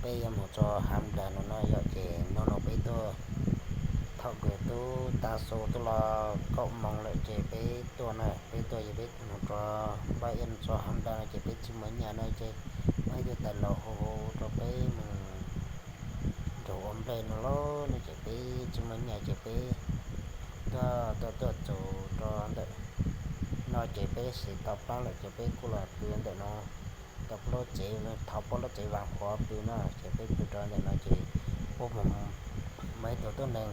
Peb yuav mus tso hav nplas no no yom, ces no no peb tuaj, thaum kws tub tav su twb los kaum moos lawm ces peb tuaj na, peb tuaj yog peb mus rau npaj iab tso hav nplas no ces peb tsis muaj nyaj no ces muaj ib tug tais laus hu hu rau peb mus nrug ua nplej no lauj no ces peb tsis muaj nyaj ces peb tuaj tuaj tuaj txug rau ntawm no ces peb sim tau plab lawm ces peb kuj los pw ntawm no, tau plaub tsev, thov plaub tsev Vaj Huam pw no ces peb pw rau ntawm no ces puab mus, muaj ib tug tub neeg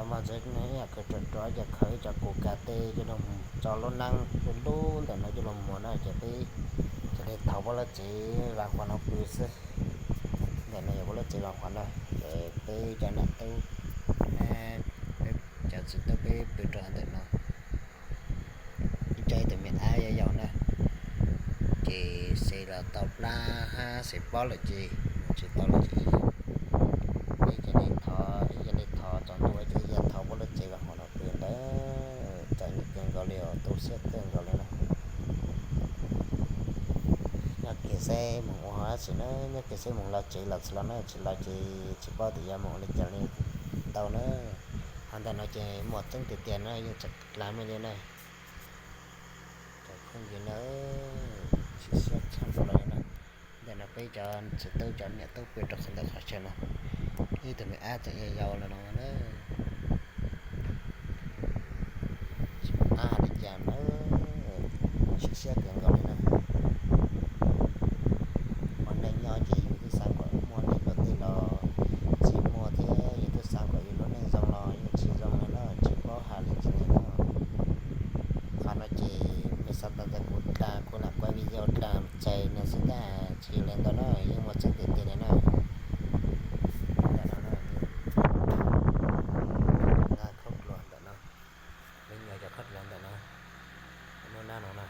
mos ntxwv ib yam kws rov rov ces khaws ib co kus kas tej coj los tso lub neeb lub lub ntawm no coj los muag no ces peb cia li thov plaub tsev Vaj Huam no pw xwb. Ntawm no yog plaub tsev Vaj Huam na, ces peb cov nam tub, peb cov txiv tub peb pw rau ntawm no. Ib co ib tug me ab yau yau na, ces xes los tau plab hab xes pob lawm ces mus tsis tau lawm ces peb cia li thov, ib cia li thov txog ntua ces ib cia thov puab lub tsev Vaj Huam no pw ntawd, txom nyem kawg nkaus li os, tu siab kawg nkaus li na. Nyob kiag seb mus ua hauj lwm na, nyob kiag seb mus los tsev los tsis los na, tsis los ces tsis paub tias yuav mus ua li cas li tau na. Ho ntawm no ces muaj tseeb tiag tiag na, yeej tseem dlav me li na. Cov phooj ywg na, tsis siab tshaj plaws li na. Ntawm no peb cov txiv tub cov niam tub pw rau qhov ntawm qhov chaw no, ib tug me ab tseem yau yau los no na. Tsis paub hais li cas na, siab siab kawg nkaus li na. Ua neej nyob ces yus twb xav kom muaj neeg luag tej los tsis muaj thiab, yus twb xav kom yus lub neej zoo los yeej tsis zoo li na, tsis paub hais li cas li na. Qhov no ces mej xav tau ntawm kuv dag, kuv lam kuaj video dag txais no xwb tab sis li ntawd na yeej muaj tseeb tiag tiag li na. Ntawm no na, nqa khaub dluag ntawm no, me nyuam cov khaub dluag ntawm no, lub nab no na.